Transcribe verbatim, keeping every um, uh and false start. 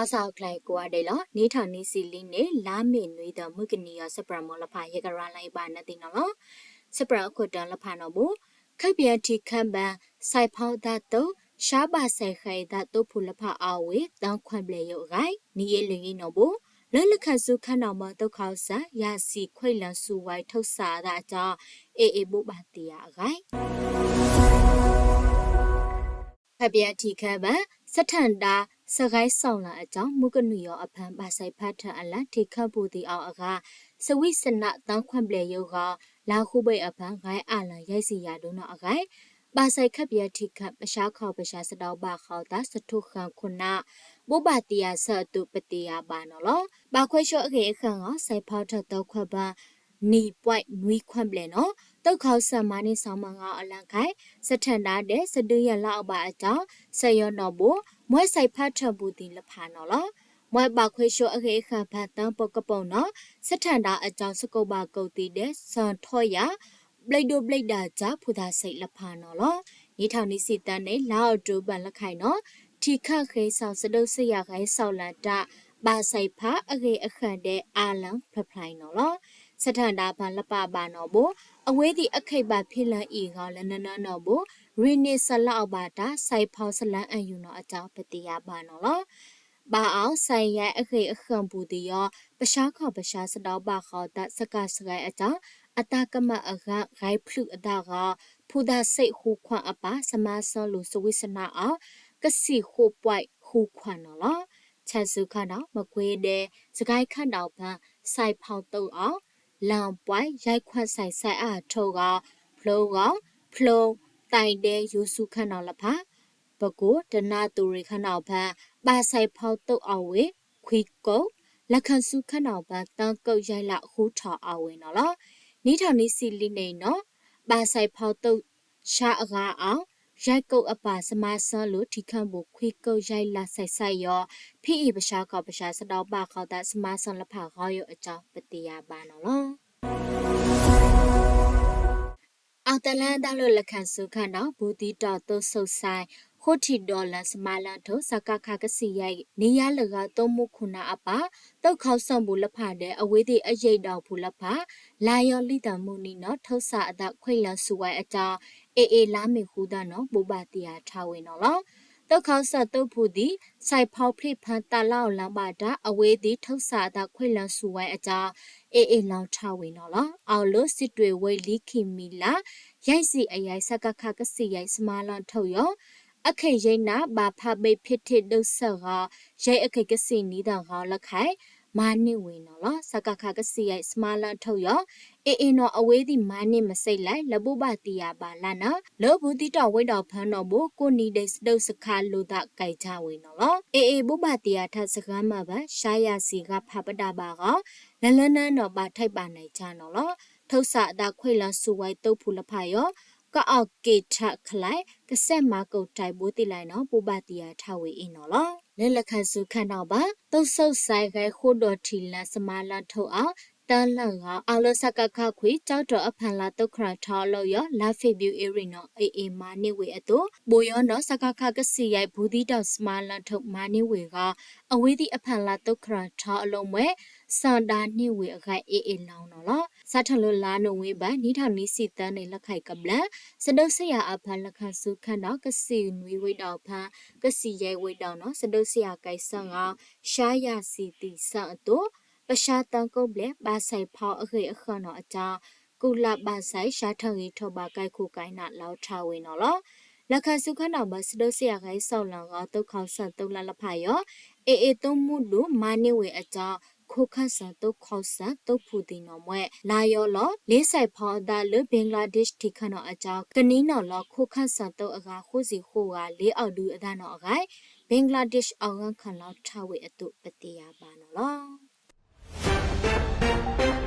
အစးအိၣ်ကျဲကိးဂၤဒဲးလီၤ. နွံထောင်နွီဆံလံန့ၣ် လါမ့ၤနွံသီ မုၢ်ကနံၤယီၤ စပြၢမီၤလဖး ယကရၤလီၤအံၤဘၣ်နသ့ၣ်နီၣ်လီၤ. စပြၢအခီၣ်ထံးလဖးနီၣ်ဘိ ခပ်ပြန်ထိခံဘဏ် စဲးဖီသးသုး ရှါဘၣ်စဲးဃဲးသးသုးဖူလဖးအဝ့ၢ် သၢခွံဘျဲၣ်ယိအဂၤ နံၣ်ယဲၢ်လွံၢ်ယဲၢ်နီၣ်ဘိ လၢလခၢၣ်စူၤခၢၣ်နီၣ်ဘၢ သုးခီၣ်စဲၣ် ယၤစံခွဲးလၢၣ်စူၤဝဲ ထုးစးအသးအကၠီ AA ဘိးဘၣ်တ့ၢ်ယၤအဂၤ ခပ်ပြန်ထိခံဘဏ် စထၣ်ဒါ စဂဲးစီလၣ်အကၠီ မုၢ်ကနံၤယီၤအဖၢ ဘၣ်စဲးဖးထၢၣ်အလၢ ထိခံပူၤသံးအီၤအဂၤ စဝံးစနၣ် သၢခွံဘျဲၣ်ယိဂီၤ လါဃုဘ့ၣ်အဖၢ ဂဲၤအလၢ ယဲစံယၤဒိၣ်နီၣ်အဂၤ ဘၣ်စဲးခပ်ပြန်ထိခံ ပဆါခီၣ်ပဆါ စဒီးဘၣ်ဃီသး စထိၣ်ဃၣ်ခိၣ်နၢ် ဘိးဘၣ်တ့ၢ်ယၤဆၢအသိး ပတ့ၢ်ယၤဘၣ်နီၣ်လီၤ. ဘၣ်ခွဲဆိအဂ့ၢ်အဃၢၤဂီၤ စဲးဖီထၢၣ်သၢခွံဘဏ် နွံပွဲးနွံခွံဘျဲၣ်နီၣ် သုးခီၣ်စဲၣ်မၤန့ၢ်စီၤမၤငါအီၤလၢခဲ စထၣ်ဒါဒဲး စဒုးယၤလၢအီၤဘၣ်အကၠီ စဲးယီၤနီၣ်ဘိ မွဲစဲးဖးထၢၣ်ပူၤသံးလဖးနီၣ်လီၤ. မွဲဘၣ်ခွဲဆိအဂ့ၢ်အဃၢၤဖဲသၢပကပိာ်နီၣ် စထၣ်ဒါအကၠီ စကိးဘၣ်ကိးသံးဒဲး စၢၣ်ထီၣ်ယၤ ဘျ့ဒိဘျ့ဒါကၠီ ဖူသးစဲးလဖးနီၣ်လီၤ. နွံထောင်နွီဆံသၢန့ၣ် လါအီးကထိဘၢၣ်လၢခဲနီၣ် ထိခံဂဲၤစီလၢ စဒုးစယၤဂဲၤစီလၢတၢ် ဘၣ်စဲးဖးအဂ့ၢ်အဃၢၤဒဲး အါလၢဖျၢၣ်ဖျၢၣ်နီၣ်လီၤ. စထၣ်ဒါဖၢလပာ်ဘၣ်နီၣ်ဘိ အဝ့ၢ်သံးအခဲဘၣ်ဖံးလၢအံၤဂီၤ လၢနၢနၢနီၣ်ဘိ ရံန့ၢ်စလၢအီၤဘၣ်တၢ် စဲးဖီစလၢအယူၢ်နီၣ်အကၠီ ပတ့ၢ်ယၤဘၣ်နီၣ်လီၤ. ဘၣ်အီၤ စဲးယဲအဂ့ၢ်အဃၢၤပူၤသံးယီၤ ပဆါခီၣ်ပဆါ စဒီးဘၣ်ဃီသး စကၢ်စဂဲးအကၠီ အတၢ်ကမၣ်အဂၤ ဂဲၤဖျုးအသးဂီၤ ဖူသးစဲးဃုခွံအပၢ် စမၤစၢၤလိာ် စဝံးစနၣ်အီၤ ကစံၣ်ဃိးပွဲးဃုခွံနီၣ်လီၤ. ဆၢစူၤခၢၣ်နီၣ် မကွ့ဒဲး စကဲခၢၣ်ဒီးဖၢ စဲးဖီသုးအီၤ လၢပွဲး ယဲခွံစဲးစဲးအါထိၣ်ဂီၤ ဖျိဂီၤ ဖျိ သဲးဒဲး ယိၤစူၤခၢၣ်နီၣ်လဖး ပကိး တနၢ်သူရ့ၣ်ခၢၣ်နီၣ်ဖၢ ဘၣ်စဲးဖီသုးအဝ့ၢ် ခွံကိး လခၢၣ်စူၤခၢၣ်နီၣ်ဖၢ သၢကိးယဲလၢဃုထီၣ်အဝ့ၢ်နီၣ်လီၤ. နွံထောင်နွီဆံလံန့ၣ်နီၣ် ဘၣ်စဲးဖီသုး ဆါအဂၤအီၤ ယဲကိးအပၢ် စမၤစၢၤလိာ် ထိခံပူၤ ခွံကိးယဲလၢစဲးစဲးယီၤ ဖဲအံၤပဆါခီၣ်ပဆါ စဒီးဘၣ်ဃီသး စမၤစၢၤလဖးဂီၤယိာ်အကၠီ ပတ့ၢ်ယၤဘၣ်နီၣ်လီၤ. အတလါဒၣ်လၢလခၢၣ်စူၤခၢၣ်နီၣ် ဘူးသံးတီၣ်သုးစိၣ်စဲး ဃိးထံၣ်ဒီလၣ် စမါလၢထိၣ် စကခ ကစံၣ်ယဲၢ် နံၤယါလၢဂၤ သုးမုၢ်ခိၣ်နၢ်အပၢ် သုးခီၣ်စဲၣ်ပူၤလဖးဒဲး အဝ့ၢ်သံးအယဲၢ်ဒီးဖူလဖး လါယီၤလံတၢ်မုၢ်နံၤနီၣ် ထုးစးအသးခွဲးလၢစူၤဝဲအကၠီ AA လါမ့ၢ်ဃူသၢနီၣ် ဘိးဘၣ်တ့ၢ်ယၤထးဝ့ၤနီၣ်လီၤ. သုးခီၣ်စဲၣ်သုးဖူသံး စဲးဖီဖျ့ၣ်ဖၢ သးလါအီၤလၢဘၣ်တၢ် အဝ့ၢ်သံးထုးစးအသးခွဲးလၢစူၤဝဲအကၠီ AA လီၤထးဝ့ၤနီၣ်လီၤ. အီၤလၢစံးတွ့ဝဲလံခံမံၤလၢ ယဲၢ်စံၣ်အယဲၢ် စကခ ကစံၣ်ယဲၢ် စမါလၢထိၣ်ယီၤ အခဲယဲၢ်နၢ် ဘၣ်ဖးဘ့ၣ်ဖံးထ့ဒုးစဲၣ်ဂီၤ ယဲၢ်အခဲကစံၣ်နံၤတၢ်ဂီၤလၢခဲ မၤန့ၢ်ဝ့ၤနီၣ်လီၤ. စကခ ကစံၣ်ယဲၢ် စမါလၢထိၣ်ယီၤ AA နီၣ် အဝ့ၢ်သံးမၤန့ၢ်မစ့လၢ လၢဘိးဘၣ်တ့ၢ်ယၤဘၣ်လၢနၢ် လၢဘူးသံးတီၣ်ဝဲဒီးဖၢနီၣ်ဘိ ကိးနံၤဒဲး စဒုးစခါလိာ်သးကဲးတၢ်ဝ့ၤနီၣ်လီၤ. AA ဘိးဘၣ်တ့ၢ်ယၤထးစှၤမးဘၣ် ရှါယၤစံး ဂၤဖးပဒၣ်ဘၣ်ဂီၤ လၢလၢနၢ်နီၣ် ဘၣ်ထဲးဘၣ်နဲးတၢ်နီၣ်လီၤ. ထုးစးအသးခွဲးလၢစူၤဝဲသုးဖူလဖးယီၤ ကအီၣ်က့ၣ်ထးခဲလၢာ် ကစဲးမၤကိးတၢ်ဘိးသံးလဲၣ်နီၣ် ဘိးဘၣ်တ့ၢ်ယၤထးဝ့ၤအံၤနီၣ်လီၤ. လၢလခၢၣ်စူၤခၢၣ်နီၣ်ဘၣ် သုးစိၣ်စဲးဂဲၤဃိးဒီးထံၣ်လၢ စမါလၢထိၣ်အီၤ သၢလၢဂီၤ အီၤလၢစကခခွံ ကၠီတီၣ်အဖၣ်လါသုးခရၣ်ထီအလိၤယီၤ လါဖ့ၤဘြူၤအ့ရံၣ်နီၣ် AA မၤန့ၢ်ဝ့ၤအသိး ဘိးယီၤနီၣ် စကခ ကစံၣ်ယဲၢ် ဘူးသံးတီၣ် စမါလၢထိၣ် မၤန့ၢ်ဝ့ၤဂီၤ အဝ့ၢ်သံးအဖၣ်လါသုးခရၣ်ထီအလိၤမှဲ စၢၣ်ဒါန့ၢ်ဝ့ၤအဂၤ AA လီၤနီၣ်လီၤ. စးထီၣ်လၢလါနိၣ်ဝ့ဘၢၣ် နွံထောင်နွီဆံသၢန့ၣ် လၢခဲကဘျၢ စဒုးစယၤအဖၢ လခၢၣ်စူၤခၢၣ်နီၣ် ကစံၣ်နွံဝ့ဒီးဖၢ ကစံၣ်ယဲၢ်ဝ့ဒီးနီၣ် စဒုးစယၤကဲးစၢၣ်ဂီၤ ရှါယၤစံးသံးစၢၣ်အသိး ပဆါသၢကိးဘျဲၣ် ဘၣ်စဲးဖီအဂ့ၢ်အဃၢၤနီၣ်အကၠီ ကုလဘၣ်စဲး ရှါထီၣ်ဂံၢ်ထီၣ်ဘါ ကဲခိၣ်ကဲနး လီၤထးဝ့ၤနီၣ်လီၤ. လခၢၣ်စူၤခၢၣ်နီၣ်ဘၢၣ် စဒုးစယၤဂဲၤစိာ်လီၤဂီၤ သုးခီၣ်စဲၣ်သုးလါလဖးယီၤ AA သုးမုၢ်ဒိၣ် မၤန့ၢ်ဝ့ၤအကၠီ ခိးခၢၣ်စဲၣ်သုးခီၣ်စဲၣ် သုးဖူသံးနီၣ်မှဲ လါယီၤလီၤ လ့စဲးဖီအသးလၢ ဘင်္ဂလားဒေ့ရှ် ထံးခၢၣ်နီၣ်အကၠီ ကနံၤနီၣ်လီၤ ခိးခၢၣ်စဲၣ်သုးအဂၤ ဃိးဆံဃိးဂၤ လ့အီၣ်ဒုးအသးနီၣ်အဂၤ ဘင်္ဂလားဒေ့ရှ် အီၣ်ဂၢၢ်ခၢၣ်လီၤထးဝ့ၤအသိး ပတ့ၢ်ယၤဘၣ်နီၣ်လီၤ.